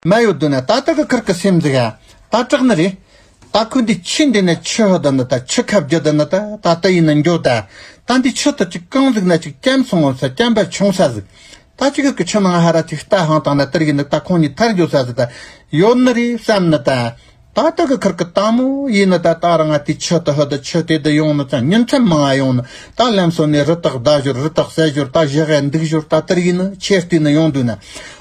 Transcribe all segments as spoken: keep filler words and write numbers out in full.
མ་ཡོད་དུ་ན་ད་ལྟ་གི་ཁུར་གི་སེམས་ཟིག་ཡ། ད་དྲག་ནི་རེད། ད་ཁུ་འདི་ཆི་འདི་ན་ཆི་ཧ་ད་ན་ད་ཆི་ཁ་བརྒྱ་ད་ན་ད་ད་ལྟ་ཡིན་ན་འགྱོ་ད། ད་འདི་ཆི་ད་ཅིག་གང་ཟིག་ན་ཅིག་སྐྱམ་སོང་ས་སྐྱམ་པ་ཆུང་ས་ཟིག། ད་ཅིག་གི་ཆུ་ནང་ཧ་ར་ཅིག་ལྟ་ཧང་དང་ན་དེར་ཡིན་ན་ད་ཁོང་གཉིས་ཐར་འགྱོ་ས་ཟིག་ད་ཡོད་ནི་རེད་བསམ་ན་ད། ད་ལྟ་གི་ཁུར་གི་དང་མོ་ཡིན་ན་ད་ད་རང་ང་དེ་ཆི་ད་ཧ་ད་ཆི་དེ་ད་ཡོང་ན་ད་ཉིན་མཚན་མང་ང་ཡོང་ན་ད་ལམ་སོ་ནས་རི་དྭགས་བདའ་ཞོར་རི་དྭགས་བསད་ཞོར་ད་ཞི་ག་འདུག་ཞོར་ད་དེར་ཡིན་ན་ཆེར་བལྟས་ན་ཡོང་དུས་ན།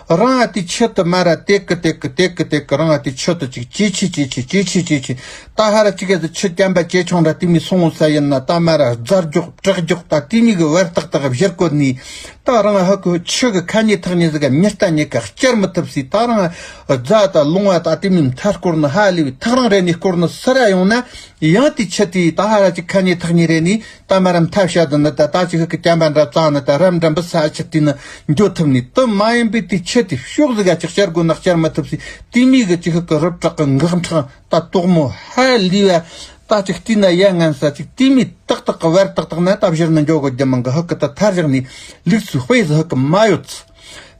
རང་ཨ་དེ་ཆེད་དུ་མ་ར་དེ་ཀི་དེ་ཀི་དེ་ཀི་དེ་ཀི་རང་ཨ་དེ་ཆེད་དུ་ཅིག་ཇེ་ཆེ་ཇེ་ཆེ་ཇེ་ཆེ་ཇེ་ཆེ། ད་ཧ་ར་ཅིག་ག་ཟི་ཆུ་སྐྱམ་པ་ཇེ་ཆུང་ར་དེ་མི་སོང་ས་ཡིན་ན་ད་མ་ར་རྫ་རྒྱོག་བྲག་རྒྱོག་ད་དེ་མི་གི་བར་ཏག་ཏག་བཞུར་གོ་ནི། ད་རང་ཧ་གོ་ཆུ་གི་ཁ་ཉེ་ཐག་ཉེ་ཟི་ག་མྱི་རྟ་ཉེ་ག་བསྐྱར་མི་ཐུབ་སི། ད་རང་རྫ་ད་ལུང་བ་ད་དེ་མི་མཐའ་སྐོར་ནི་ཧ་ལས་བའི་ཐག་རང་རེ་ནི་སྐོར་ནི་སི་ར་ཡོང་ན་ཡང་དེ་ཆུ་དེ་ད་ཧ་ར་ཅིག་ཁ་ཉེ་ཐག་ཉེ་རེ་ནི། ད་མ་རམ་ཐབས་ཤ་དུ་ནི་ད་ད་ཅི་ཧི་ཀི་སྐྱམ་པ་འདྲ་གཙང་ནི་ད་རམ་འདྲ་འབུ་ས་ཆི་དི་ནི་འགྱོ་ཐུབ་ནི་དུ་མ་ཡིན་པའི་དེ་ཆེ་དེ་ཤོག་ཟི་ག་ཅིག་བཤར་དགོས་ན་བཤར་མ་ཐུབ་སི། དེ་མི་གི་ཅི་ཧི་ཀི་རུབ་དྲག་གི་འགག་འཕྲང་ད་དོག་མོ་ཧ་ལི་བ། ད་ཅིག་དི་ན་ཡ་ངན་ས་ཅིག་དེ་མི་ཏག་ཏག་གི་བར་ཏག་ཏག་ན་ད་བཤར་ནི་འགྱོ་དགོས་རྒྱུ་མང་གི་ཧི་ཀི་ད་ཐར་བཞག་ནི་ལུགས་སུ་དཔེ་ཟི་ཧི་ཀི་མ་ཡོད་ཚི།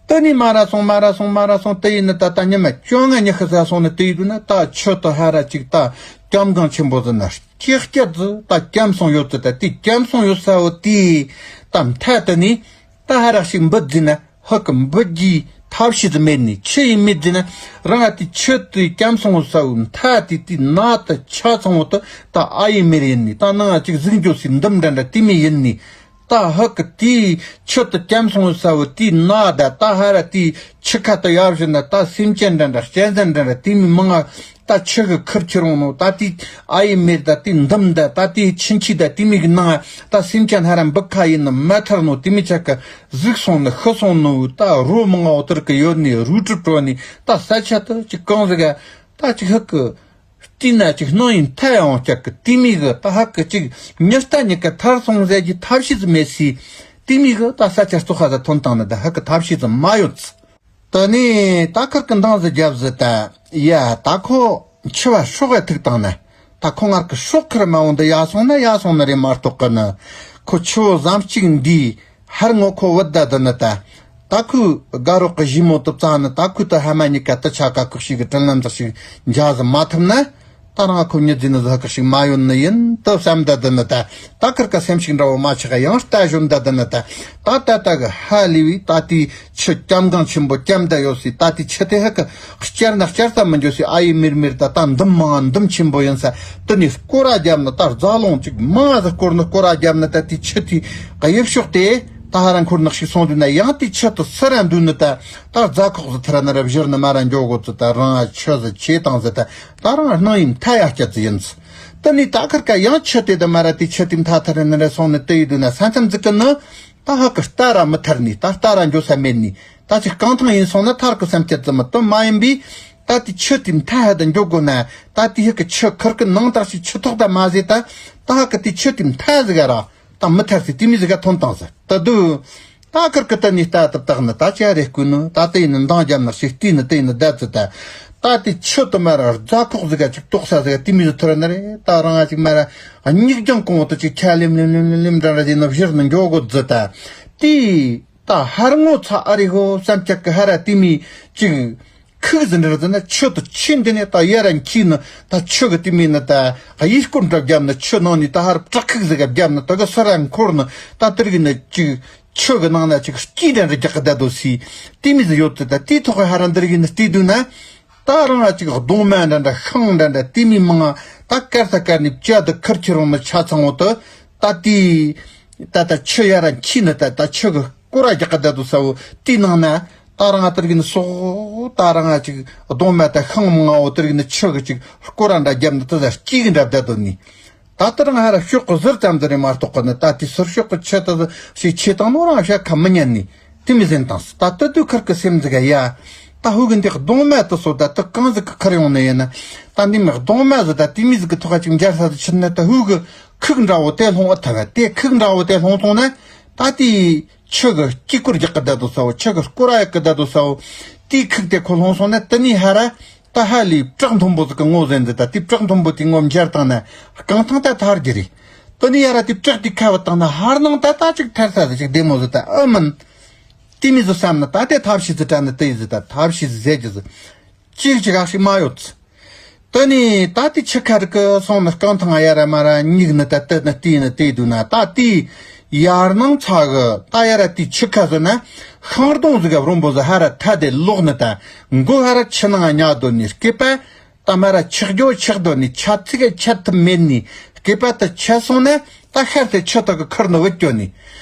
དེ་ནི་མ་ར་སོང་མ་ར་སོང་མ་ར་སོང་དེ་ཡིན་ནི་ད་ད་ཉི་མ་བཅོ་ལྔ་ཉི་ཤུ་ས་སོང་ནི་དེ་ཡིན་དུས་ན་ད་ཆུ་དུ་ཧ་ར་ཅིག་ད་སྐྱམ་གང་ཆེན་པོ་ཟི་ན། ཀྱེ་སྐྱ་ཛི་ད་སྐྱམ་སོང་ཡོད་ཙི་ད་དེ་སྐྱམ་སོང་ཡོད་ས་བོ་དེ་ད་མཐའ་དུ་ནི་ད་ཧ་རག་ཞིག་འབུད་ཟི་ན་ཧ་གི་འབུད་རྒྱུའི་ཐབས་ཤེས་ཟི་མེད་ནི་ཆི་ཡིན་མེད་ཟི་ན། རང་ང་དེ་ཆུ་དེ་སྐྱམ་སོང་ས་བོ་མཐའ་དེ་དེ་ན་ད་ཆ་ཚང་བོ་དུ་ད་ཨ་ཡི་མེར་ཡིན་ནི་ད་ནང་ང་ཅིག་གཟིག་འགྱོ་སི་འདུམ་འདྲ་འདྲ་དེ་མི་ཡིན་ནི། ད་ཧ་གི་དེ་ཆུ་དེ་སྐྱམ་སོང་ས་བོ་དེ་ན་ད་ད་ཧ་ར་དེ་ཆུ་ཁ་དུ་ཡར་བཞིན་ན་ད་སེམས་ཅན་འདྲ་འདྲ་གཅན་གཟན་འདྲ་འདྲ་དེ་མི་མང་ང་། ད་ཆུ་གི་ཁུར་ཁྱེར་འོང་ནོ་ད་དེ་ཨ་ཡི་མེར་ད་དེ་འདུམ་ད་ད་དེ་ཕྱིན་ཆད་ད་དེ་མི་གི་ནང་ད་སེམས་ཅན་ཧ་ར་འབུ་ཁ་ཡིན་ནི་མ་ཐར་ནོ་དེ་མི་ཆ་གི་གཟིགས་སོང་ནི་ཤི་སོང་ནོ་ད་རོ་མང་ང་འོ་ཐར་གི་ཡོད་ནི་རུ་གྲུབ་འགྲོ་ནི་ད་ས་ཆ་དུ་ཅིག་གང་ཟིག་ག་ད་ཅིག་ཧ་གི་དེ་ན་ཅིག་སྣང་ཡིན་མཐའ་ཡང་སྐྱག་གི་དེ་མི་གི་ད་ཧ་གི་ཅིག་མྱི་རྟ་ཉི་ག་ཐར་སོང་ཟེར་གྱི་ཐབས་ཤེས་མེད་སི། དེ་མི་གི་ད་ས་ཆ་བཙོག་ཁ་ཟ་ཐོན་བཏང་ནི་ད་ཧ་གི་ཐབས་ཤེས་མ་ཡོད་ཚི། དེ་ནས་ད་ཁུར་གི་འདང་ཟི་རྒྱབ་ཟི་ད་ཡ་ད་ཁོ་འཆི་བ་སྲོག་ག་ཐུག་བཏང་ན་ད་ཁོ་ངར་གི་སྲོག་ཁུར་མ་འོང་འདི་ཡ་སོང་ན་ཡ་སོང་ནི་རེད་མ་གཏོགས་གི་ནི་ཁོ་ཆུ་བོ་ཟམ་གཅིག་འདིའི་ཧར་ངོ་ཁོ་བུད་ད་དི་ནི་ད། ད་ཁོའི་དགའ་རོགས་གི་ཞི་མོ་དུ་བཙང་ནི་ད་ཁོའི་དུ་ཧ་མ་གཉིས་ཀ་དུ་ཆ་ཀ་ཁུག་ཞིག་གི་དྲིན་ལན་ཟག་ཞིག་འཇའ་ཟི་མ་ཐུབ་ན། ད་རང་ཁོ་མྱི་རྫི་ནི་ཟི་ཧ་ཁུག་ཞིག་མ་ཡོད་ནི་ཡིན་དུ་བསམ་ད་དི་ནི་ད། ད་ཁུར་ཀ་སེམས་ཤིག་འདྲ་བོ་མ་ཆག་ཡང་རྟ་ཞོན་ད་དི་ནི་ད། ད་ད་ད་གི་ཧ་ལི་བི་ད་དེའི་ཆུ་སྐྱམ་གང་ཆེན་པོ་སྐྱམ་ད་ཡོད་སི་ད་དེའི་ཆུ་དེ་ཧ་གི་བསྐྱར་ན་བསྐྱར་ད་མི་འཇོ་སི་ཨ་ཡི་མིར་མིར་ད་ད་འདུམ་མང་འདུམ་ཆེན་པོ་ཡིན་ས་དི་ནི་སྐོར་ར་རྒྱབ་ནི་ད་རྫ་ལོང་ཅིག་མང་ཟི་སྐོར་ནི་སྐོར་ར་རྒྱབ་ནི་ད་དེའི་ཆུ་དེའི་གཡུབ་ཤོག་དེ། ད་ཧ་ར་འཁོར་ནག་ཞིག་སོང་དུས་ན་ཡང་དེ་ཆུ་དུ་སི་ར་འདུས་ནི་ད། ད་རྫ་ཁོག་ཟི་ཐི་ར་ནི་ར་བཞུར་ནི་མ་ར་འགྱོ་དགོ་ཙི་ད་རང་ཆུ་ཟི་ཆེ་བཏང་ཟི་ད། ད་རང་སྣང་ཡིན་མཐའ་ཡག་སྐྱ་ཙི་ཡིན་ཙི། ད་ནི་ད་ཁར་ཀ་ཡང་ཆུ་དེ་ད་མ་ར་དེ་ཆུ་དེ་མཐའ་ཐི་ར་ནི་ར་སོང་ནི་དེ་ཡི་དུས་ན་ས་མཚམས་ཟི་ཀི་ནི། ད་ཧ་ཀི་རྟ་ར་མི་ཐར་ནི་ད་རྟ་ར་འགྱོ་ས་མེད་ནི། ད་ཅི་རྐང་ཐང་ཡིན་སོང་ན་ཐར་ཀི་བསམ་སྐྱ་ཙི་མི་དུ་མ་ཡིན་པས། ད་དེ་ཆུ་དེ་མཐའ་ཧ་ད་འགྱོ་དགོ་ན། ད་དེ་ཧ་ཀི་ཆུ་ཁར་ཀི་ནང་དག་ཞིག་ཆུ་ཐོག་ད་མ་ཟེ་ད། ད་ཧ་ཀི་དེ་ཆུ་དེ་མཐའ་ཟི་ག་ར། ད་མི་ཐར་སི་དེ་མི་ཟི་ག་ཐོན་བཏང་ཟི་ད་དུ། ད་ཁུར་ཀི་ད་ནི་ལྟ་ཏི་བཏགས་ནི་ད་ཅི་རེ་བསྐུལ་ནི་ད་དེ་ཡིན་ནི་འདང་རྒྱབ་ནི་ཞིག་བལྟས་ནི་དེ་ཡིན་ནི་བསྡད་ཙི་ད། ད་དེ་ཆུ་དུ་མ་ར་རྫ་ཁོག་ཟི་ག་ཅིག་ཏོག་ས་ཟི་ག་དེ་མི་ཟི་ཐུ་ར་ནི་རེད་ད་རང་ང་ཅིག་མ་ར་སྙིགས་ལྗང་གོང་དུ་ཅིག་ཆ་ལེམ་ལེམ་ལེམ་ལེམ་ལེམ་འདྲ་འདྲ་ཟེ་ནི་བཞུར་ནི་འགྱོ་དགོ་ཙི་ད། དེ་ད་ཧར་ངོ་ཚ་ཨ་རི་ཧོ་བསམ་ཅག་གི་ཧ་ར་དེ་མི་ཅིག་ཁུག་ཟིན་རེད་ཟེར་ན་ཆུ་དུ་ཆེ་འདི་ནས་ད་ཡ་ར་འཁྱིལ་ནི་ད་ཆུ་གི་དེ་མིན་ནི་ད་གཡས་སྐོར་འདྲ་བརྒྱབ་ནི་ཆུ་ནང་ནས་ད་ཧར་བྲག་ཁུག་ཟིག་ག་བརྒྱབ་ནི་ད་གི་སི་ར་འཁོར་ནི་ད་དེར་གི་ནི་ཅིག་ཆུ་གི་ནང་ན་ཅིག་སྐྱིད་འདྲ་འདྲ་རྒྱག་གི་བསྡད་དོ་སི་དེ་མི་ཟི་ཡོད་དུ་ད་དེའི་ཐོག་གི་ཧ་ར་འདིར་གི་ནི་བལྟས་དུས་ན་ད་རང་ང་ཅིག་གདོང་མ་འདྲ་འདྲ་ཤིང་འདྲ་འདྲ་དེ་མི་མང་ང་ད་དཀར་ས་དཀར་ནི་བཅའ་དུ་ཁུར་ཁྱེར་འོང་ནི་ཆ་ཚང་བོ་དུ་ད་དེ་ད་ད་ཆུ་ཡ་ར་འཁྱིལ་ནི་ད་ད་ཆུ་གི་སྐོར་ར་རྒྱག་གི་བསྡད་དོ་ས་བོ་དེའི་ནང་ན། ད་རང་ང་དེར་གི་ནི་སོག་ད་རང་ང་ཅིག་གདོང་མ་ད་ཤིང་མང་ང་བོ་དེར་གི་ནི་ཆུ་གི་ཅིག་སྐོར་ར་འདྲ་བརྒྱབ་ནི་དེ་ཟ་སྐྱིད་གི་འདྲ་བསྡད་དོ་ནི། ད་དེ་རང་ཧ་ར་ཤོག་གི་ཟུར་ཙམ་དུ་རེད་མ་གཏོགས་གི་ནི་ད་དེ་ཟུར་ཤོག་གི་ཆུ་དེ་ཟ་ཞིག་ཆེ་བཏང་ནོ་རང་ཤ་ཁ་མི་ཉན་ནི་དེ་མི་ཟིན་བཏང་སི་ད་དེ་དུས་ཁུར་གི་སེམས་ཟི་ག་ཡ། ད་ཧུ་གི་འདི་གདོང་མ་དེ་སོ་ད་དེ་གང་ཟིག་གི་ཁུར་ཡོང་ནི་ཡིན་ན། ད་འདི་མི་གདོང་མ་ཟི་ད་དེ་མི་ཟིག་གི་ཐོག་ཅིག་འབྱར་ས་དུ་ཕྱིན་ན་ད་ཧུ་གི་ཁུག་འདྲ་བོ་དེ་ལྷུང་ཨ་ཐ་བ་དེ་ཁུག་འདྲ་བོ་དེ་ལྷུང་སོང་ན་ད་དེ། ཆུ་གི་དཀྱིལ་འཁོར་རྒྱག་གི་བསྡད་དོ་ས་བོ་ཆུ་གི་སྐོར་ར་ཡག་གི་བསྡད་དོ་ས་བོ། དེའི་ཁུག་དེ་ཁོ་ལྷུང་སོང་ན་དེ་ནས་ཧ་ར་ད་ཧ་ལས་བྲག་མཐོན་པོ་ཟིག་གི་ངོ་ཟིན་ཟི་ད་དེ་བྲག་མཐོན་པོ་དེའི་ངོ་འབྱར་བཏང་ན་རྐང་ཐང་ད་ཐར་གི་རེད། དེ་ནས་ཡ་ར་དེ་བྲག་དེ་ཁ་བ་བཏང་ན་ཧར་ནང་ད་ད་ཅིག་ཐར་ས་ཟིག་ཅིག་བདེ་མོ་ཟིག་ད་ཨ་མིན། དེ་མི་ཟི་བསམ་ན་ད་དེ་ཐབས་ཤེས་ཟི་དྲ་ནི་དེ་ཡི་ཟི་ད་ཐབས་ཤེས་ཟི་ཟེར་གི་ཟི། གཅིག་ཅི་ག་ཞིག་མ་ཡོད། དེ་ནས་ད་དེ་ཆུ་ཁ་རི་ཀི་སོང་ནི་རྐང་ཐང་ཡ་ར་མ་ར་སྙིགས་ནི་ད་དེ་ནི་དེ་ནི་དེ་དུས་ན་ད་དེ་ཡར་ནང་ཚ་གི་ད་ཡ་ར་དེ་ཆུ་ཁ་ཟི་ན་ཤིང་སྡོང་ཟི་ག་རོམ་བུ་ཟི་ཧ་ར་ཐ་དེ་ལོག་ནི་ད་མགོ་ཧ་ར་ཆུ་ནང་ཉ་དོ་ནི་སྐེད་པ་ད་མ་ར་ཆག་རྒྱོ་ཆག་དོ་ནི་ཆ་ཚིག་ག་ཆད་ཐུབ་མེད་ནི་སྐེད་པ་ད་ཆད་སོང་ན་ད་ཤར་དེ་ཆུ་ད་གི་ཁུར་ནི་བུད་སྐྱོ་ནི་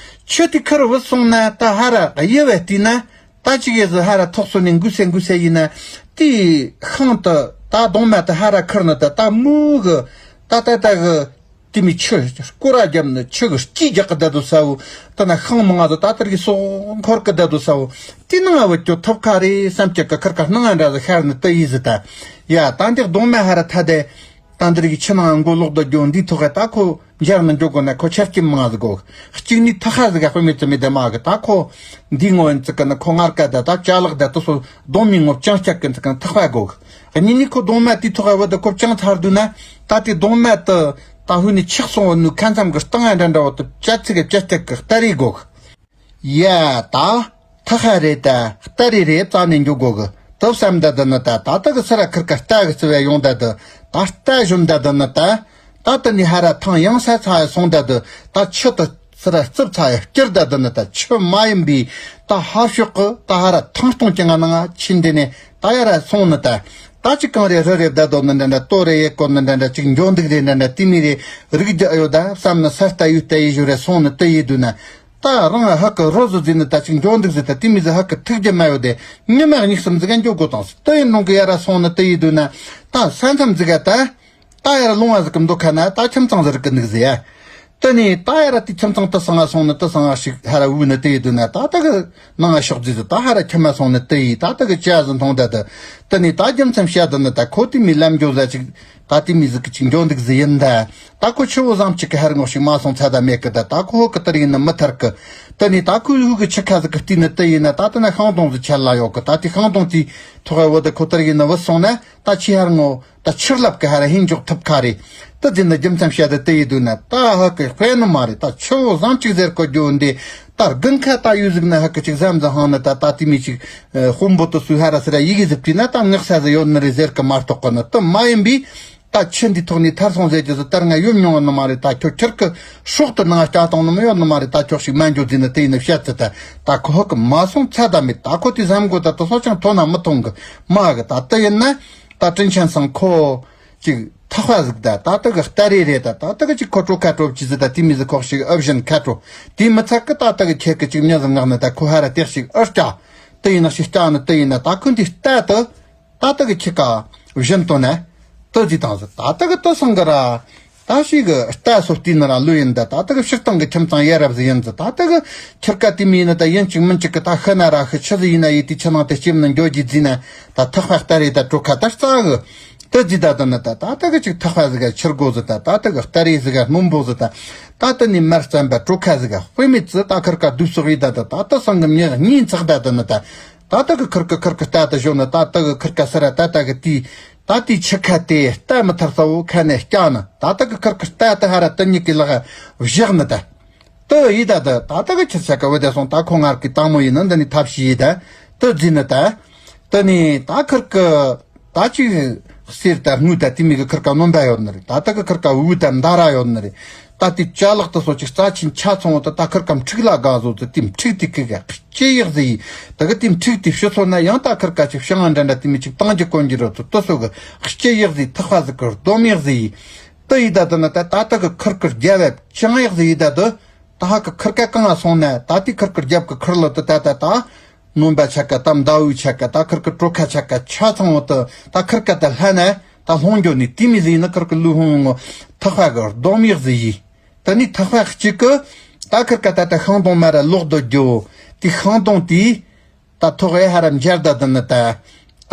ཆུ་དེ་ཁུར་བུད་སོང་ན་ད་ཧ་ར་གཡུ་བ་དེ་ན། ད་ཅིག་ཡེ་ཟི་ཧ་ར་ཐོག་སོ་ནས་འགུལ་སེ་འགུལ་སེ་ཡིན་ན། དེའི་ཤིང་དུ་ད་གདོང་མ་དུ་ཧ་ར་ཁུར་ནི་དུ་ད་མུ་གི་ད་ད་ད་གི་དེ་མི་ཆུ་སྐོར་ར་རྒྱབ་ནི་ཆུ་གི་སྐྱིད་རྒྱག་གི་ད་དུ་ས་བོ། ད་ན་ཤིང་མང་ང་དུ་ད་དར་གི་སོག་འཁོར་གི་ད་དུ་ས་བོ། དེ་ནང་བུད་ཀྱོ་ཐོབ་ཁ་རེ་བསམ་གྱི་གི་ཁུར་ཁ་སྣང་ང་འདྲ་ཟི་ཤར་ནི་དུ་ཡེ་ཟི་ད། ཡ་ད་འདི་གདོང་མ་ཧ་ར་ཐ་དེ། ད་འདིར་གི་ཆུ་ནང་མགོ་ལོག་ཏུ་རྒྱུ་འདི་ཐོག་ག་ད་ཁོ་འབྱར་ནི་འཇོག་དགོ་ན་ཁོ་ཆར་སྐྱིད་མང་ཟིག་གོ། གཅིག་ནི་ཐག་ཧ་ཟིག་ག་དཔེ་མེད་ཙམ་མི་དེ་མ་གི་ད་ཁོ་འདི་ངོ་ཡིན་ཙི་གི་ནི་ཁོ་ངར་ཀ་ད་ད་ཅ་ལག་ད་དུ་སོ་གདོང་མི་ངོ་བཅང་སྐྱག་གི་ཙི་གི་ཐག་པ་གོ། གཉིས་ནི་ཁོ་གདོང་མ་དེ་ཐོག་ག་བུད་དུ་ཁོ་བཅང་ཚར་དུས་ན་ད་དེ་གདོང་མ་དུ་ད་ཧུ་ནི་ཆག་སོང་བ་ནུ་ཁ་མཚམས་གི་སྟེང་ང་འདྲ་འདྲ་བ་དུ་ཅ་ཚིག་གི་ཅ་སྐྱག་གི་སྟ་རེ་གོ། ཡ་ད། ཐག་ཧ་རེ་ད་སྟ་རེ་རེ་རྩ་ནས་འཇོག་དགོ་གི་དུ་བསམ་ད་དུ་ནི་ད་ད་ད་གི་སི་ར་ཁིར་ཀ་རྟ་གི་རྩི་བ་ཡོང་ད་དུ་ད་རྟ་བཞོན་ད་དུ་ནི་ད་ད་དུ་ནི་ཧ་ར་ཐང་ཡང་ས་ཚ་ཡ་སོང་ད་དུ་ད་ཆུ་དུ་སི་ར་རྩིབ་ཚ་ཡ་བསྐྱུར་ད་དུ་ནི་ད་ཆུ་མ་ཡིན་པའི་ད་ཧ་ཤོག་གི་ད་ཧ་ར་ཐང་སྟོང་གི་ང་ནང་ང་ཕྱིན་དེ་ནས་ད་ཡ་ར་སོང་ནི་ད་ད་ཅི་གང་རེ་རི་རེ་བདའ་དོ་ནི་འདྲ་འདྲ་ལྟོ་རེ་ཡེ་གོ་ནི་འདྲ་འདྲ་ཅིག་འཇོ་འདུག་རེ་འདྲ་འདྲ་དེ་མི་རེ་རིག་རྒྱུ་ཨ་ཡོད་ད་བསམ་ནི་ས་རྟ་ཡུལ་རྟ་ཡི་ཞོ་རེ་སོང་ནི་དུ་ཡི་དུ་ན། ད་རང་ཧ་གི་རོ་ཟི་ཟི་ནི་ད་ཅིག་འཇོ་འདུག་ཟི་ད་དེ་མི་ཟི་ཧ་གི་ཐུག་རྒྱུ་མ་ཡོད་དེ་ཉི་མ་གཉིས་གསུམ་ཟི་ག་འཇོ་དགོ་དང་ཟི་དུ་ཡི་ནང་གི་ཡ་ར་སོང་ནི་དུ་ཡི་དུ་ན། ད་ས་མཚམས་ཟི་ག་ད་ད་ཡ་ར་ལུང་བ་ཟི་གི་མདོ་ཁ་ན་ད་ཁྱིམ་ཚང་ཟི་རི་གི་འདུག་ཟི་ཡ། དུ་ནི་ད་ཡ་ར་དེ་ཁྱིམ་ཚང་དུ་སང་ང་སོང་ནི་དུ་སང་ང་ཞིག་ཧ་ར་འུ་ནི་དུ་ཡི་དུ་ན་ད་ད་གི་ནང་ང་ཤོག་ཟི་ཟི་ད་ཧ་ར་ཁྱིམ་མ་སོང་ནི་དུ་ཡི་ད་ད་གི་ཅ་ཟི་མཐོང་ད་དུ། དུ་ནི་ད་རྒྱུ་མཚམས་བཤད་དུ་ནི་ད་ཁོ་དེ་མི་ལམ་འཇོ་ཟ་ཅིག་ད་དེ་མི་ཟིག་གི་ཅིག་འཇོ་འདུག་ཟི་ཡིན་ད། ད་ཁོ་ཆུ་བོ་བཟང་ཅིག་གི་ཧར་ངོ་ཞིག་མ་སོང་ཚ་ད་མེད་གི་ད། ད་ཁོ་ཧུ་གི་དར་ཡིན་ནི་མི་ཐར་གི། དེ་ནས་ད་ཁོ་ཧུ་གི་ཆུ་ཁ་ཟིག་གི་བལྟས་ནི་དེ་ཡིན་ན་ད་དེ་ན་ཤིང་སྡོང་ཟིག་ཆད་ལ་ཡོད་གི། ད་དེ་ཤིང་སྡོང་དེ་ཐོག་ཧ་བོ་ད་ཁོ་དར་ཡིན་ནི་བུད་སོང་ན་ད་ཆུ་ཧར་ངོ་ད་ཆུ་རླབས་གི་ཧར་ཧིན་འཇོག་ཐུབ་ཁ་རེད། དེ་ཟིན་ནི་རྒྱུ་མཚན་བཤད་དེ་དེ་ཡིན་དུས་ན་ད་ཧུ་གི་དཔེ་ནི་མ་རེད། ད་ཆུ་བོ་བཟང་ཅིག་ཟེར་གོ་རྒྱུ་འདི་ད་དགུན་ཁ་ད་ཡུལ་ཟིག་ན་ཧུ་གི་ཅིག་ཟམ་ཟ་ཧང་ནི་ད་ད་དེ་མི་ཅིག་དཔོན་པོ་དུ་སུ་ཧ་ར་སི་ར་ཡི་གེ་ཟིག་བྲིས་ན་ད་ངག་ས་ཟིག་ཡོད་ནི་རེད་ཟེར་གི་མ་གཏོགས་གི་ནི་དེ་མ་ཡིན་པས། ད་ཆུ་འདི་ཐོག་ནས་ཐར་སོང་ཟེར་རྒྱུ་ཟིག་ལྟར་ང་ཡོད་མྱོང་ནི་མ་རེད། ད་ཁྱོད་ཁྱེར་གི་སྲོག་ཏུ་ནང་སྐྱ་གཏོང་ནི་མི་ཡོད་ནི་མ་རེད། ད་ཁྱོད་ཞིག་མ་འགྱོ་ཟིན་ནི་དེ་ཡིན་ནི་བཤད་ཚུལ་ད་ད་ཁོ་ཧུ་གི་མ་སོང་ཚ་ད་མེད། ད་ཁོ་དེ་བཟང་གོ་ད་དུ་སོ་ཅང་ཐོ་ན་མི་ཐོང་གི་མ་གི། ད་དེ་ཡིན་ན་ད་དྲིན་ཆེན་སང་ཁོ་ཅིག་ཐག་པ་ཟིག་ད་ད་དེ་གི་སྟ་རེ་རེད། ད་ད་དེ་གི་ཅིག་ཁོ་གྲོ་ཁ་གྲོ་ཅི་ཟིག་ད་དེ་མི་ཟིག་ཁོག་ཞིག་ཨབ་བཞིན་ཁ་གྲོ་དེ་མི་ཚད་གི་ད་དེ་གི་ཁྱེད་གི་ཅིག་མྱི་ཟིག་ངག་ནི་ད་ཁོ་ཧ་ར་དེ་ཞིག་ཨར་སྐྱ་དེ་ཡིན་ན་ཞིག་སྐྱ་ནི་དེ་ཡིན་ན་ད་ཁོ་འདི་ལྟ་དུ། ད་ལྟ་གི་ཁྱི་ཀ་བཞིན་དོ་ན་ཏི་ཟི་དང་ཟི། ད་ལྟ་གི་ཏི་སང་གི་ར། ད་ཞིག་གི་རྟ་སོ་བལྟས་ནི་ར་ལུ་ཡིན་ད། ད་ལྟ་གི་ཕྱིར་བཏང་གི་ཁྱིམ་ཚང་ཡ་རབས་ཟི་ཡིན་ཟི། ད་ལྟ་གི་ཁྱི་ཀ་དེ་མི་ཡིན་ད་ཡིན་གཅིག་མིན་གཅིག་གི་ད་ཤི་ན་ར་ཤི་ཆི་ཟི་ཡིན་ན་ཡི་དེ་ཆི་ནང་དེ་སྐྱིམ་ནི་འགྱོ་རྒྱུ་ཟི་ན། ད་ཐག་པ་སྟ་རེ་ད་གྲོ་ཁ་ད་རྩ་གི་ཏི་ཟི་ད་ད་ནི་ད། ད་ལྟ་གི་ཅིག་ཐག་པ་ཟི་ག་ཕྱིར་དགོ་ཟི་ད། ད་ལྟ་གི་སྟ་རེ་ཟི་ག་སྣུམ་པོ་ཟི་ད། ད་ལྟ་ནི་མར་རྩམ་པ་གྲོ་ཁ་ཟི་ག་དཔེ་མེད་ཟི་ད་ཁིར་ཀ་སྡུག་སོག་ཡི་ད་ད། ད་ལྟ་སང་གི་མྱི་གཉིས་ཚག་ད་ད་ནི་ད། ད་ལྟ་གི་ཁིར་ཀི་ཁིར་ཀི་རྟ་དེ་ཞོན་ནི་ད་ལྟ་གི་ཁིར་ཀ་སི་ར་ད་ལྟ་གི་དེའི་ད་དེའི་ཆུ་ཁ་དེ་རྟ་མི་ཐར་ས་བོ་ཁ་ནས་སྐྱག་ནི། ད་ལྟ་གི་ཁིར་ཀི་རྟ་དེ་ཧ་ར་དེ་གཉིས་ཀྱི་ལག་བཞག་ནི་ད། དེ་ཡི་ད་དེ་ད་ལྟ་གི་ཁྱི་ཆ་ག་བུད་དེ་སོང་། ད་ཁོ་ངར་གི་དང་མོ་ཡིན་ནི་འདི་ནི་ཐབས་ཤེས་ཡི་ད་དེ་ཟིན་ནི་ད། དེ་ནི་ད་ཁིར་ཀི་ད་ཅིག་གསེར་ད་དངུལ་ད་དེ་མི་གི་ཁིར་ཀ་སྣོན་པ་ཡོད་ནི་རེད། ད་ལྟ་གི་ཁིར་ཀ་འུ་ད་མདའ་ར་ཡོད་ནི་རེད། ད་དེ་ཅ་ལག་ཏུ་སོ་ཅིག་རྩ་ཆེན་ཆ་ཚང་བ་ད་ད་ཁིར་ཀ་འཁྲིག་ལ་དགའ་བཟོ་ཟི། དེ་འཁྲིག་དེ་ཁི་ག་སྐྱེ་ཡག་ཟི་ཡི། ད་གི་དེ་འཁྲིག་དེ་ཕྱི་སོ་ན་ཡང་ད་ཁིར་ཀ་ཅིག་ཤང་འདྲ་འདྲ་དེ་མི་ཅིག་བཏང་རྒྱུ་གོན་རྒྱུ་རོ་ཏུ་ཏུ་སོ་གི་སྐྱེ་ཡག་ཟི། ཐག་པ་ཟི་གི་སྡོམ་ཡག་ཟི་ཡི། ད་ཡི་ད་ད་ན་ད་ད་ད་གི་ཁིར་ཀི་རྒྱབ་བ་ཅང་ཡག་ཟི་ཡི་ད་དུ། ད་ཧ་གི་ཁིར་ཀ་གང་ང་སོང་ན་ད་དེ་ཁིར་ཀི་རྒྱབ་གི་ཁིར་ལོ་ཏུ་ད་ད་ད། སྣོན་པ་ཆ་ག་ད་མདའ་འུ་ཆ་ག་ད་ཁིར་ཀི་གྲོ་ཁ་ཆ་ག་ཆ་ཚང་བ་ཏུ་ད་ཁིར་ཀ་ད་ལྷ་ན། ད་ལྷོང་འགྱོ་ནི་དེ་མི་ཟིན་ན་ཁིར་ཀི་ལུས་ཧོང་ངོ་ཐག་པ་གི་སྡོམ་ཡག་ཟི་ཡི། ད་ནི་ཐག་པ་གཅིག་གི་ད་ཁིར་ཀ་ད་ད་ཤིང་སྡོང་མ་ར་ལོག་དོ་རྒྱོ། དེ་ཤིང་སྡོང་དེ་ད་ཐོག་ཨེ་ཧ་ར་འབྱར་ད་ད་ནི་ད།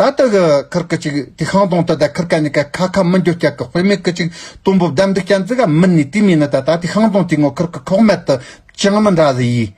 ད་ད་གི་ཁིར་ཀི་ཅིག་དེ་ཤིང་སྡོང་ད་ད་ཁིར་ཀ་ནི་ཀ་ཁ་ཁ་མི་འགྱོ་སྐྱ་གི་དཔེ་མེད་གི་ཅིག་དུམ་བུ་བསྡམ་འདུག་ཀྱང་ཙི་ག་མི་ནི་དེ་མི་ནི་ད། ད་དེ་ཤིང་སྡོང་དེ་ངོ་ཁིར་ཀི་ཁོག་མེད་དུ་ཅང་མི་འདྲ་ཟི་ཡི།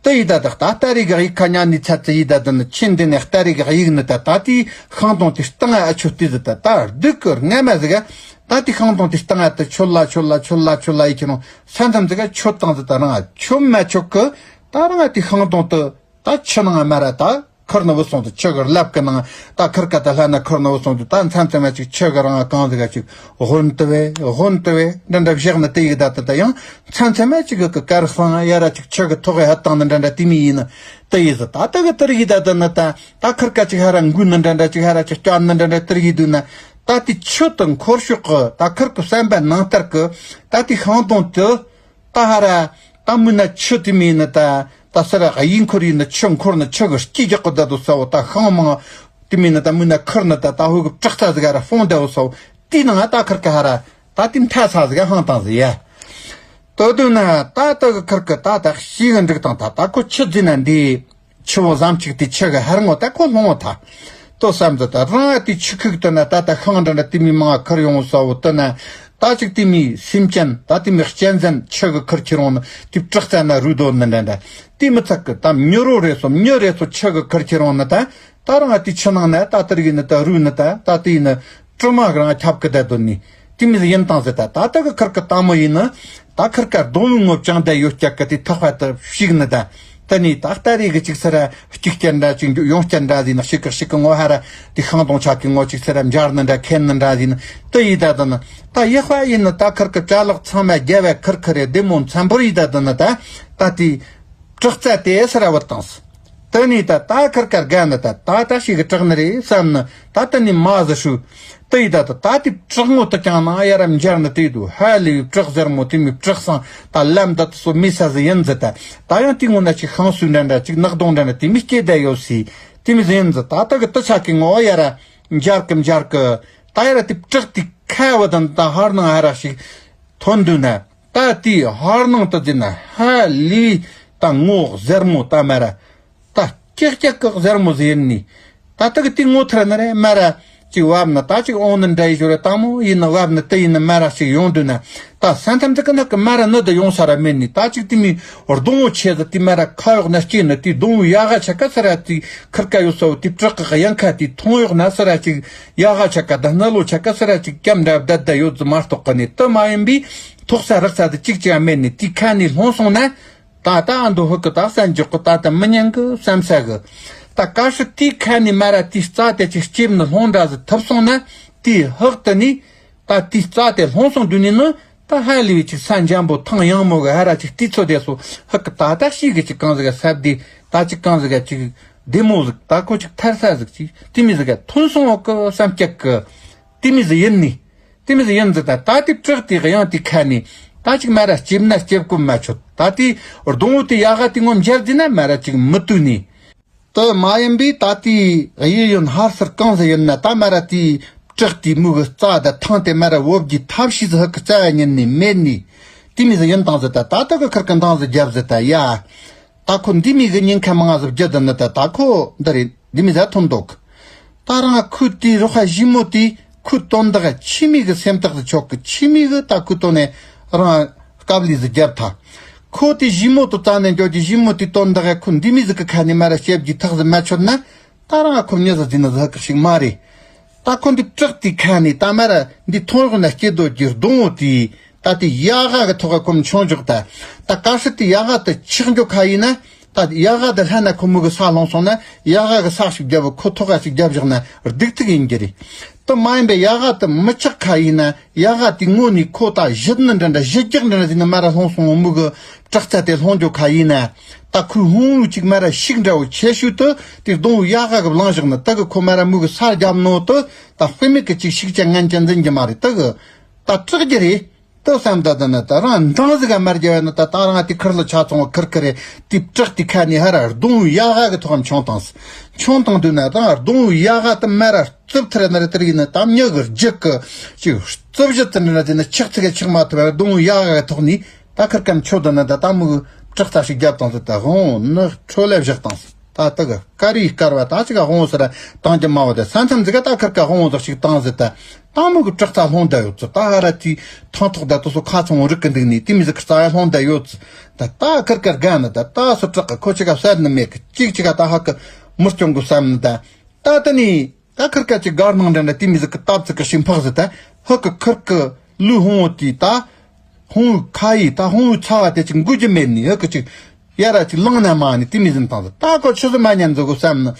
དེ་ཡི་ད་ད་ད་སྟ་རེ་གི་ཡིག་ཁ་ཉག་ནི་ཚ་ཚི་ཡི་ད་ད་ནི་ཆེན་འདི་ནས་སྟ་རེ་གི་ཡིག་ནི་ད། ད་དེ་ཤིང་སྡོང་དེ་སྟེང་ང་ཨ་ཆོ་དེ་ཟི་ད། ད་སྡུག་གི་རྔ་མ་ཟི་ག་ད་དེ་ཤིང་སྡོང་དེ་སྟེང་ང་དུ་ཆོད་ལ་ཆོད་ལ་ཆོད་ལ་ཆོད་ལ་ཡི་ཁྱེད་རང་ས་མཚམས་ཟི་ག་ཆོད་བཏང་ཟི་ད། རང་ཆོད་མ་ཆོད་གི་ད་རང་དེ་ཤིང་སྡོང་དུ་ད་ཆུ་ནང་མ་ར་ད། ཁུར་ནི་བུད་སོང་དུ་ཆུ་གི་རླབས་ཀྱི་ནང་ད་ཁུར་ཀ་ད་ལྷ་ན་ཁུར་ནི་བུད་སོང་དུ་ད་མཚམས་མཚམས་མ་ཅིག་ཆུ་གི་རང་གང་ཟིག་ག་ཅིག་ཧོན་དུ་བེ་ཧོན་དུ་བེ་འདྲ་འདྲ་བཞག་ནི་དེ་ཡིག་ད་དུ་ད་ཡང་མཚམས་མཚམས་མ་ཅིག་གི་གར་སང་ཡ་ར་ཅིག་ཆུ་གི་ཐོག་གི་ཧད་བཏང་ནི་འདྲ་འདྲ་དེ་མི་ཡིན་ནི་དེ་ཡིག་ཟི་ད་ད་གི་དེར་ཡིག་ད་དུ་ནི་ད་ད་ཁུར་ཀ་ཅིག་ཧ་ར་འགུལ་ནི་འདྲ་འདྲ་ཅིག་ཧ་ར་ཅིག་སྐྱོར་ནི་འདྲ་འདྲ་དེར་ཡིག་དུ་ན་ད་དེ་ཆུ་དུ་འཁོར་ཤོག་གི་ད་ཁུར་གི་བསམ་པ་ནང་ལྟར་གི་ད་དེ་ཤང་དོང་དུ། ད་ཧ་ར། ད་མུན་ན་ཆུ་དེ་མིན་ནི་ད། ད་སི་ར་གཡས་འཁོར་ཡིན་ནི་ཆུ་འཁོར་ནི་ཆུ་གི་སྐྱིད་རྒྱག་གི་ད་དུ་ས་བོ་ད་ཤང་མང་། དེ་མིན་ནི་ད་མུན་ན་ཁུར་ནི་ད་ད་ཧུ་གི་བྲག་རྩ་ཟིག་ཧ་ར་ཧྥོང་ད་བོ་ས་བོ། དེའི་ནང་ད་ཁུར་གི་ཧ་ར། ད་དེ་མཐའ་ས་ཟིག་ཧང་དང་ཟི་ཡ། དོ་དུ་ན་ད་ད་གི་ཁུར་གི་ད་ད་ཤི་གི་འགྲིག་དང་ད་ད་ཁོ་ཆུ་རྫི་ན་འདི། ཆུ་བོ་ཟམ་གཅིག་དེ་ཆུ་གི་ཧར་ངོ་ད་ཁོ་ལྷུང་བ་ཐ། ལྟོ་བསམ་ཚོད་ད་རང་ཨ་དེ་ཆུ་ཁུག་ཏུ་ན་ད་ད་ཤང་འདྲ་འདྲ་དེ་མི་མང་ཁུར་ཡོང་ས་བོ་ཏུ་ན། ད་ཅིག་དེ་མི་སེམས་ཅན་ད་དེ་མི་གཅན་གཟན་ཆུ་གི་ཁུར་ཁྱེར་འོང་ནི་དེ་བྲག་རྩ་ན་རུལ་དོ་ནི་འདྲ་འདྲ། དེ་མི་ཚད་གི་ད་མྱི་རོ་རེ་སོ་མྱི་རེ་སོ་ཆུ་གི་ཁུར་ཁྱེར་འོང་ནི་ད། ད་རང་ཨ་དེ་ཆུ་ནང་ན་ད་དེར་ཡིན་ནི་ད་རུལ་ནི་ད་ད་དེ་ཡིན་ནི། དྲི་མ་རང་ཁྱབ་ཀི་བསྡད་དོ་ནི། དེ་མི་ཡིན་དང་ཟེར་ད་ད་ད་གི་ཁུར་གི་དང་མོ་ཡིན་ནི། ད་ཁུར་ག་སྡོང་བུའི་ངོ་བཅང་བསྡད་ཡོད་ཀྱག་གི་དེ་ཐག་པ་ད་ཞིག་ནི་ད། ད་ནི་ད་ལྟ་རེ་གི་ཅིག་ཟེར་ར་གཅིག་བསྐྱར་འདྲ་ཅིག་ཡོང་བསྐྱར་འདྲ་ཟིན་ན་ཞིག་གི་ཞིག་གི་ངོ་ཧ་ར་དེ་ཤང་སྡོང་ཆག་གི་ངོ་ཅིག་ཟེར་ར་འབྱར་ནི་འདྲ་ཁེན་ནི་འདྲ་ཟིན་ན་ད་ཡི་ད་ད་ནི། ད་ཡག་པ་ཡིན་ནི་ད་ཁུར་གི་བྲག་ལག་ཚང་མ་རྒྱ་བའི་ཁུར་ཁུར་རེ་བདེ་མོ་འཚམ་པོར་ཡི་ད་ད་ནི་ད་ད་དེ། བྲག་རྩ་དེ་ཟེར་ར་བུད་དང་ཟེར། དེ་ནས་ད་ད་ཁུར་ཀར་དགའ་ནི་ད་ད་ད་ཞིག་གི་བྲག་ནི་རེད་བསམ་ནི་ད་ད་ནི་མ་ཟི་ཧྲུ། དེ་ཡི་ད་ད་ད་དེ་བྲག་ངོ་དུ་ཀྱང་ན་ཡ་ར་འབྱར་ནི་དེ་དུ་ཧ་ལས་བྲག་ཟེར་མོ་དེ་མི་བྲག་སང་ད་ལམ་ད་དུ་སོ་མི་ས་ཟི་ཡིན་ཟི་ད། ད་ཡང་དེ་ངོ་ན་ཅིག་ཤང་སུ་འདྲ་འདྲ་ཅིག་ནག་སྡོང་འདྲ་འདྲ་དེ་མི་སྐྱེ་ད་ཡོད་སི། དེ་མི་ཟི་ཡིན་ཟི་ད་ད་གི་དུ་ཆ་གི་ངོ་ཡ་ར་འབྱར་གི་འབྱར་གི་ད་ཡ་ར་དེ་བྲག་དེ་ཁ་བ་དང་ད་ཧར་ནང་ཧ་ར་ཞིག་ཐོན་འདུག་ན། ད་དེའི་ཧར་ནང་དུ་འཛིན་ན་ཧ་ལས་ད་ངོ་ཟེར་མོ་ད་མ་ར། ད་ཀྱག་ཀྱག་ཀྱག་ཟེར་མོ་ཟེར་ནི། ད་ད་གི་དེ་ངོ་ཐར་ན་རེ་མ་ར་ཅིག་བབ་ན་ད་ཅིག་འོང་ནི་འདྲ་ཡི་ཞོར་རེ་ད་མོ་ཡིན་ན་བབ་ན་དེ་ཡིན་ན་མ་ར་ཞིག་ཡོང་འདུག་ན། ད་ས་མཚམས་དེ་གི་ནག་གི་མ་ར་ནི་ད་ཡོང་ས་ར་མེད་ནི་ད་ཅིག་དེ་མི་སྡོང་བོ་ཆེ་ཟེར་དེ་མ་ར་ཁ་གཡོག་ན་སྐྱེས་ནི་དེ་སྡོང་བོའི་ཡ་ག་ཆ་ག་ས་ར་དེ་ཁུར་ཀ་ཡོད་ས་བོ་དེ་བྲག་གི་གཡང་ཁ་དེ་མཐོང་གཡོག་ན་ས་ར་ཅིག་ཡ་ག་ཆ་ག་ད་སྣ་ལོ་ཆ་ག་ས་ར་ཅིག་སྐྱམ་འདྲ་བསྡད་བསྡད་ཡོད་ཙི་མ་གཏོགས་གི་ནི་དུ་མ་ཡིན་པའི་ཐོག་ས་རག་ས་དེ་གཅིག་ཅིག་མེད་ནི་དེ་ཁ་ནས་ལྷུང་སོང་ན། ད་ད་ཨ་མདོ་ཧུ་གི་ད་ས་འཇོག་གི་ད་ད་མི་ཉན་གི་བསམ་ས་གི། ད་ག་ཧྲི་དེའི་ཁ་ནས་མ་ར་དེའི་རྩ་དེ་ཅིག་ལྕེབ་ནི་ལྷུང་འདྲ་ཟི་ཐུབ་སོང་ན་དེའི་ཧག་དུ་ནི། ད་དེའི་རྩ་དེ་ལྷུང་སོང་དུས་ནི་ནི་ད་ཧ་ལས་པའི་ཅིག་ས་འཇམ་པོ་ཐང་ཡངས་མོ་གི་ཧ་ར་ཅིག་དེའི་ཚོ་དེ་སོ་ཧག་གི་ད་ད་ཤི་གི་ཅིག་གང་ཟིག་ག་ས་བདེ་ད་ཅིག་གང་ཟིག་ག་ཅིག་བདེ་མོ་ཟིག་ད་ཁོ་ཅིག་ཐར་ས་ཟིག་ཅིག་དེ་མི་ཟིག་ག་ཐོན་སོང་བ་གི་བསམ་སྐྱག་གི་དེ་མི་ཟིག་ཡིན་ནི། དེ་མི་ཟིག་ཡིན་ཟིག་ད་ད་དེ་བྲག་དེ་གཡང་དེ་ཁ་ནས་ད་ཅིག་མ་ར་ལྕེབ་ན་ལྕེབ་གོ་མ་ཆོད་ད་དེ་སྡོང་བོ་དེ་ཡ་ག་དེ་ངོ་འབྱར་དེ་ན་མ་ར་ཅིག་མི་བཏུ་ནི། དུ་མ་ཡིན་པས་ད་དེའི་གཡས་གཡོན་ཧར་ཚུར་གང་ཟིག་ཡིན་ན་ད་མ་ར་དེའི་བྲག་དེའི་མུ་གི་རྩ་དང་ཐང་དེ་མ་ར་བོབ་ཀྱི་ཐབས་ཤེས་ཟིག་ཧུ་གི་རྩ་བ་ཉིད་ནས་མེད་ནི། དེ་མི་ཟིག་ཡིན་དང་ཟིག་ད་ད་ད་གི་ཁུར་གི་འདང་ཟིག་རྒྱབ་ཟིག་ད་ཡ། ད་ཁོ་འདི་མི་གི་ཉིན་ཁ་མང་ཟིག་བརྒྱུད་དུ་ནི་ད་ད་ཁོ་འདི་རེད་འདི་མི་ཟ་ཐོན་འདུག་ད་རང་ཁུ་དེའི་རོ་ཁ་ཞིམ་མོ་དེ་ཁུ་དོན་དག་ཆི་མི་གི་སེམས་ཐག་ཟིག་ཆོག་གི་ཆི་མི་གི་ད་ཁུ་དོན་ནས་རང་སྐབས་ལས་ཟིག་རྒྱབ་ཐ། ཁོ་དེ་ཞིམ་མོ་དུ་རྩ་ནས་འཇོག་གི་ཞིམ་མོ་དེ་དོན་དག་ཁུ་འདི་མི་ཟིག་གི་ཁ་ནས་མ་ར་ཤེབ་ཀྱི་ཐག་ཟིག་མ་ཆོད་ན། ད་རང་ཁོ་མྱི་ཟིག་ཟིན་ན་ཟིག་གི་ཞིག་མ་རེད། ད་ཁོ་འདི་བྲག་དེ་ཁ་ནས་ད་མ་ར་འདི་ཐོན་རོགས་ན་སྐྱེ་རྡོ་གི་སྡོང་བོ་དེ་ད་དེ་ཡ་ག་གི་ཐོག་ག་ཁོ་མཆོང་འཇོག་ད། ད་ག་ཧྲི་དེ་ཡ་ག་དེ་ཆག་འཇོག་ཁ་ཡིན་ན་ད་ཡ་ག་དེ་ལྷན་ན་ཁོ་མོ་གི་ས་ལྷུང་སོང་ན་ཡ་ག་གི་ས་ཞིག་རྒྱབ་ཁོ་ཐོག་ག་ཞིག་རྒྱབ་བཞག་ན་སྡིག་ཐུག་ཡིན་གྱི་རེད། དེ་མ་ཡིན་པའི་ཡ་ག་དེ་མི་ཆག་ཁ་ཡིན་ན། ཡ་ག་དེ་ངོ་ནས་ཁོ་ད་བཞི་ནི་འདྲ་འདྲ་བཞི་རྒྱག་འདྲ་འདྲ་ཟིན་ན་མ་ར་ལྷུང་སོང་མུ་གི་བྲག་རྩ་དེ་ལྷུང་འཇོག་ཁ་ཡིན་ན། ད་ཁོའི་ཧོང་བུ་གཅིག་མ་ར་ཤིག་འདྲ་བོ་ཆེ་ཤོས་དུ་དེ་སྡོང་བུ་ཡ་ག་གི་བླངས་བཞག་ན་ད་གི་ཁོ་མ་ར་མུ་གི་ས་རྒྱབ་ནོ་དུ་ད་དཔེ་མེད་གི་གཅིག་ཤིག་ཅན་ངན་ཅན་འཛིན་གྱི་མ་རེད་ད་གི། ད་སྐྲག་རྒྱུ་རེད་དུ་བསམ་ད་ད་ན་ད་རང་འདང་ཟིག་ག་མ་རྒྱབ་ན་ད་ད་རང་དེ་ཁུར་ལ་ཆ་ཚང་བ་ཁུར་ཁུར་རེད་དེ་བྲག་དེ་ཁ་ནས་ཧ་ར་སྡོང་བུ་ཡ་ག་གི་ཐོག་མཆོང་བཏང་། མཆོང་བཏང་དུས་ན་ད་སྡོང་བུ་ཡ་ག་དུ་མ་ར། རྩུབ་ཐུར་ན་རེ་ཐུར་ཡིན་ན་ད་མྱི་གི་རྒྱུད་ཀྱི་ཅིག་རྩུབ་གཞི་ཙི་འདྲ་ན་དེ་ནི་ཆག་ཚིག་གི་ཆག་མ་ཐུབ་པར་སྡོང་ཡ་ག་ཐོག་ནས་ད་ཁིར་ཀ་མཆོད་དོ་ན་ད་ད་མུ་གི་བྲག་རྩ་ཞིག་རྒྱབ་བཏང་ཟེར་ད་དབང་བོ་ནི་ཁྲོ་ལེ་བཞག་བཏང་ཟེར་ད་ད་གི་དཀར་བའི་དཀར་བ་ད་ཅིག་ག་དབང་བོ་ཟེར་བཏང་རྒྱུ་མ་བོ་དེ་ས་མཚམས་ཟིག་ག་ད་ཁིར་ཀ་དབང་བོ་ཟིག་ཞིག་བཏང་ཟེར་ད་ད་མུ་གི་བྲག་རྩ་ལྷུང་བསྡད་ཡོད་ཟེར་ད་ཧ་ར་དེའི་ཐང་ཐོག་ད་དུ་སོ་ཁ་ཚང་བོ་རིག་གི་འདུག་ནས་དེ་མི་ཟིག་གི་རྩ་ཡ་ལྷུང་བསྡད་ཡོད་ཟེར་ད་ད་ཁིར་ཀ་དགའ་ནི་ད་ད་སོ་བྲག་གི་ཁོ་ཅིག་ག་བསད་ནི་མེད་གི་ཅིག་ཅིག་ག་ད་ཧ་གི་མི་སྐྱོང་གི་བསམ་ནི་ད། ད་ད་ནི། ད་ཁིར་ཀ་ཅིག་སྒར་ནང་འདྲ་འདྲ་དེ་མི་ཟིག་གི་སྟབས་ཚིག་གི་ཤིང་ཕག་ཟིག་ད་ཧི་ཀི་ཁིར་ཀི་ལུས་ཧོང་བོ་དེ་ད་ཧོང་བོའི་ཁ་ཡི་ད་ཧོང་བོའི་ཚ་བ་དེ་ཅིག་འགུལ་རྒྱུ་མེད་ནི་ཧི་ཀི་ཅིག་ ཡ་ར་ཅིག་ལངས་ན་མ་ནི་དེ་མི་ཟིན་བཏང་ཟེར། ད་ཁོ་ཆུ་ཟོས་མ་ཉན་ཟེར་གོ་བསམ་ནི།